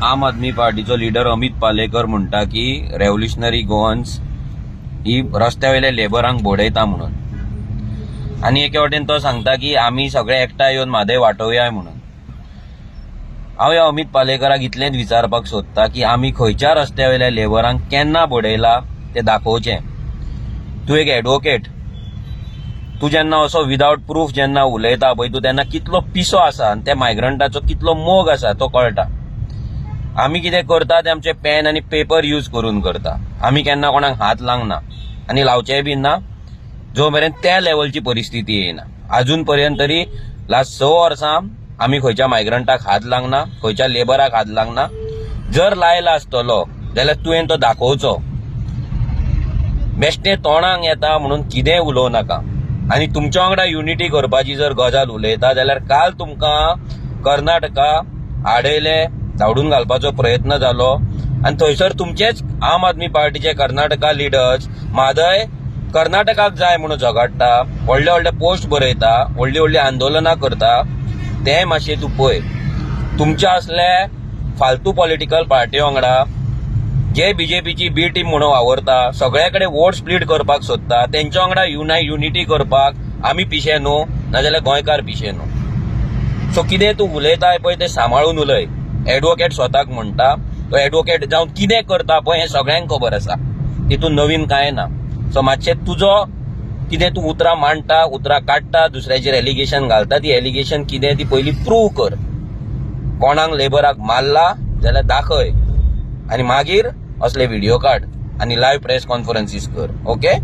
आम आदमी पार्टीचो लिडर अमित पालेकर म्हणटा की रेव्होल्युशनरी गोवन्स ही रस्त्या वयल्या लेबरांक बडयता म्हणून. आनी एके वटेन तो सांगता की आमी सगळे एकठांय येवन म्हादय वाटोवया म्हणून. हांव ह्या अमित पालेकराक इतलेंच विचारपाक सोदता की आमी खंयच्या रस्त्या वयल्या लेबरांक केन्ना बडयला तें दाखोवचें. तूं एक एडवोकेट, तूं जेन्ना असो विदावट प्रूफ जेन्ना उलयता पळय, तूं तेन्ना कितलो पिसो आसा आनी त्या मायग्रंटाचो कितलो मोग आसा तो कळटा. आमी कितें करता तें आमचे पेन आनी पेपर यूज करून करता. आमी केन्ना कोणाक हात लावंक ना आनी लावचेय बी ना जो मेरेन त्या लेवलची परिस्थिती येयना. अजून पर्यंत तरी लास्ट 6 वर्सां आमी खंयच्या मायग्रंटाक हात लावंक ना, खंयच्या लेबराक हात लावंक ना. जर लायला आसतलो जाल्यार तुवें तो दाखोवचो. बेश्टें तोंडाक येता म्हणून कितेंय उलोवं नाका. आनी तुमच्या वांगडा युनिटी करपाची जर गजाल उलयता जाल्यार काल तुमकां कर्नाटका आडयले, धांवडून घालपाचो प्रयत्न जालो आनी थंयसर तुमचेच आम आदमी पार्टीचे कर्नाटका लिडर्स म्हादय कर्नाटकाक जाय म्हणून झगडटा, व्हडले व्हडले पोस्ट बरयता, व्हडली व्हडली आंदोलनां करता. तें मातशें तूं पळय. तुमच्या असले फालतू पॉलिटिकल पार्टी वांगडा जे बीजेपीची बी टीम म्हणून वावरता, सगळ्या कडेन वोट स्प्लीट करपाक सोदता, तेंच्या वांगडा युनिटी करपाक आमी पिशे न्हू, नाजाल्यार गोंयकार पिशे न्हू. सो कितें तूं उलयताय पळय तें सांबाळून उलय. एडवोकेट स्वताक म्हणटा, तो एडवोकेट जावन कितें करता पळय हें सगळ्यांक खबर आसा, तितून नवीन कांय ना. सो मातशें तुजो कितें तूं उतरां मांडटा, उतरां काडटा, दुसऱ्याचेर एलिगेशन घालता, ती एलिगेशन कितें ती पयलीं प्रूव कर. कोणाक लेबराक मारला जाल्यार दाखय आनी मागीर असले व्हिडिओ काड आनी लायव्ह प्रेस कॉन्फरन्सीस कर. ओके.